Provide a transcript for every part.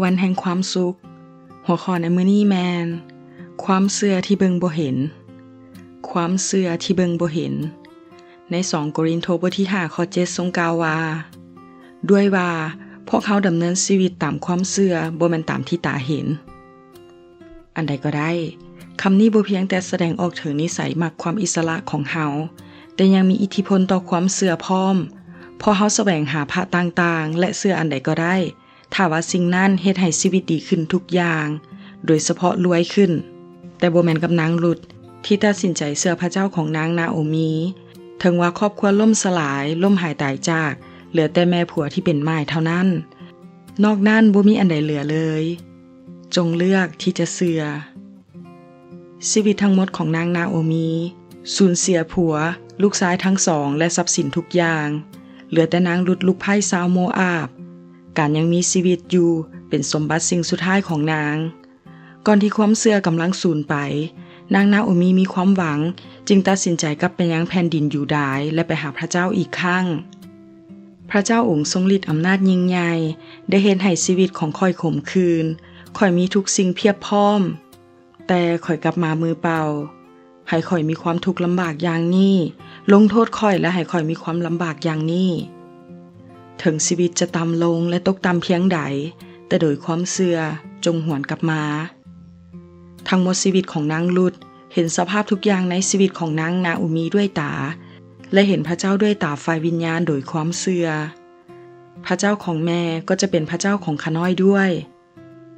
ວັນແຫ່ງຄວາມສຸກ. ຫົວຂໍ້ໃນມື້ນີ້ແມ່ນ ຄວາມເຊື່ອທີ່ເບິ່ງບໍ່ເຫັນ. ຄວາມເຊື່ອທີ່ເບິ່ງບໍ່ເຫັນ. ໃນສອງໂກລິນໂທບົດທີຫ້າ ຂໍ້ເຈັດ ຊົງກ່າວວ່າ ດ້ວຍວ່າພວກເຮົາດຳເນີນຊີວິດຕາມຄວາມເຊື່ອ, ບໍ່ແມ່ນຕາມທີ່ຕາເຫັນ. ອັນໃດກໍໄດ້, ຄຳນີ້ບໍ່ພຽງແຕ່ສະແດງອອກເຖິງນິໄສມັກຄວາມອິດສະຫຼະຂອງເຮົາ, ແຕ່ຍັງມີອິດທິພົນຕໍ່ຄວາມເຊື່ອພ້ອມ, ເພາະເຮົາສະແຫວງຫາພະຕ່າງໆ ແລະ ເຊື່ອອັນໃດກໍໄດ້, ຖ້າວ່າສິ່ງນັ້ນເຮັດໃຫ້ຊີວິດດີຂຶ້ນທຸກຢ່າງ, ໂດຍສະເພາະລວຍຂຶ້ນ. ແຕ່ບໍ່ແມ່ນກັບນາງລຸດ ທີ່ຕັດສິນໃຈເຊື່ອພະເຈົ້າຂອງນາງນາໂອມີ, ເຖິງວ່າຄອບຄົວລົ້ມສະຫຼາຍ, ລົ້ມຫາຍຕາຍຈາກ, ເຫຼືອແຕ່ແມ່ຜົວທີ່ເປັນໝ້າຍເທົ່ານັ້ນ. ນອກນັ້ນບໍ່ມີອັນໃດເຫຼືອເລີຍ. ຈົ່ງເລືອກທີ່ຈະເຊື່ອ. ຊີວິດທັງໝົດຂອງນາງນາໂອມີ ສູນເສຍຜົວ, ລູກຊາຍທັງສອງ ແລະ ຊັບສິນທຸກຢ່າງ. ເຫຼືອແຕ່ນາງລຸດລູກໃພ້ຊາວໂມອາບ. ການຍັງມີຊີວິດຢູ່ເປັນສົມບັດສິ່ງສຸດທ້າຍຂອງນາງ. ກ່ອນທີ່ຄວາມເຊື່ອກຳລັງສູນໄປ, ນາງນາໂອມີມີຄວາມຫວັງ, ຈຶ່ງຕັດສິນໃຈກັບໄປຍັງແຜ່ນດິນຢູດາຍ ແລະ ໄປຫາພະເຈົ້າອີກຄັ້ງ. ພະເຈົ້າອົງຊົງລິດອຳນາດຍິ່ງໃຫຍ່ ໄດ້ເຮັດໃຫ້ຊີວິດຂອງຂ້ອຍຂົມຂື່ນ. ຂ້ອຍມີທຸກສິ່ງພຽບພ້ອມ, ແຕ່ຂ້ອຍກັບມາມືເປົ່າ. ໃຫ້ຂ້ອຍມີຄວາມທຸກລຳບາກຢ່າງນີ້, ລົງໂທດຂ້ອຍ ແລະ ໃຫ້ຂ້ອຍມີຄວາມລຳບາກຢ່າງນີ້. ເຖິງຊີວິດຈະຕ່ຳລົງ ແລະ ຕົກຕ່ຳພຽງໃດ, ແຕ່ໂດຍຄວາມເຊື່ອຈົ່ງຫວນກັບມາ. ທັງໝົດຊີວິດຂອງນາງລຸດ ເຫັນສະພາບທຸກຢ່າງໃນຊີວິດຂອງນາງນາໂອມີດ້ວຍຕາ ແລະ ເຫັນພະເຈົ້າດ້ວຍຕາຝ່າຍວິນຍານໂດຍຄວາມເຊື່ອ. ພະເຈົ້າຂອງແມ່ກໍຈະເປັນພະເຈົ້າຂອງຂ້ານ້ອຍດ້ວຍ.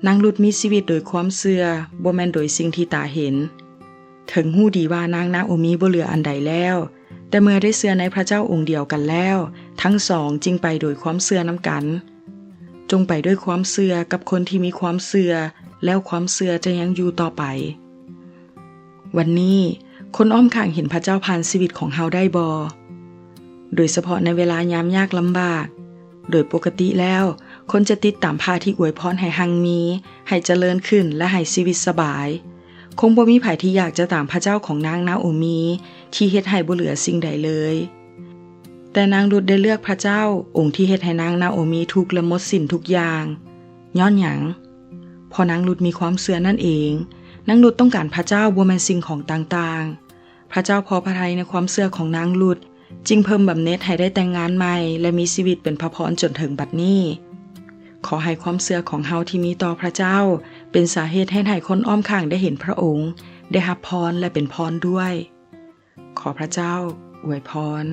ນາງລຸດມີຊີວິດໂດຍຄວາມເຊື່ອ, ບໍ່ແມ່ນໂດຍສິ່ງທີ່ຕາເຫັນ. ເຖິງຮູ້ດີວ່ານາງນາໂອມີບໍ່ເຫຼືອອັນໃດແລ້ວ, ແຕ່ເມື່ອໄດ້ເຊື່ອໃນພະເຈົ້າອົງດຽວກັນແລ້ວ, ທັງສອງຈຶ່ງໄປໂດຍຄວາມເຊື່ອນຳກັນ. ຈົ່ງໄປດ້ວຍຄວາມເຊື່ອກັບຄົນທີ່ມີຄວາມເຊື່ອ, ແລ້ວຄວາມເຊື່ອຈະຍັງຢູ່ຕໍ່ໄປ. ວັນນີ້, ຄົນອ້ອມຂ້າງເຫັນພະເຈົ້າຜ່ານຊີວິດຂອງເຮົາໄດ້ບໍ່? ໂດຍສະເພາະໃນເວລາຍາມຍາກລຳບາກ. ໂດຍປົກກະຕິແລ້ວ, ຄົນຈະຕິດຕາມພະທີ່ອວຍພອນໃຫ້ຮັ່ງມີ, ໃຫ້ຈະເລີນຂຶ້ນ ແລະ ໃຫ້ຊີວິດສະບາຍ. ຄົງບໍ່ມີໃຜທີ່ຢາກຈະຕາມພະເຈົ້າຂອງນາງນາໂອມີ ທີ່ເຮັດໃຫ້ບໍ່ເຫຼືອສິ່ງໃດເລີຍ. ແຕ່ນາງລຸດໄດ້ເລືອກພະເຈົ້າ, ອົງທີ່ເຮັດໃຫ້ນາງນາໂອມີທຸກ ແລະ ໝົດສິ້ນທຸກຢ່າງ. ຍ້ອນຫຍັງ? ເພາະນາງລຸດມີຄວາມເຊື່ອນັ້ນເອງ. ນາງລຸດຕ້ອງການພະເຈົ້າ, ບໍ່ແມ່ນສິ່ງຂອງຕ່າງໆ. ພະເຈົ້າພໍພະໄທໃນຄວາມເຊື່ອຂອງນາງລຸດ, ຈຶ່ງເພີ່ມບຳເນັດໃຫ້ໄດ້ແຕ່ງງານໃໝ່ ແລະ ມີຊີວິດເປັນພະພອນຈົນເຖິງບັດນີ້. ຂໍໃຫ້ຄວາມເຊື່ອຂອງເຮົາທີ່ມີຕໍ່ພະເຈົ້າ ເປັນສາເຫດເຮັດໃຫ້ຄົນອ້ອມຂ້າງໄດ້ເຫັນພະອົງ, ໄດ້ຮັບພອນ ແລະ ເປັນພອນດ້ວຍ. ຂໍພະເຈົ້າອວຍພອນ.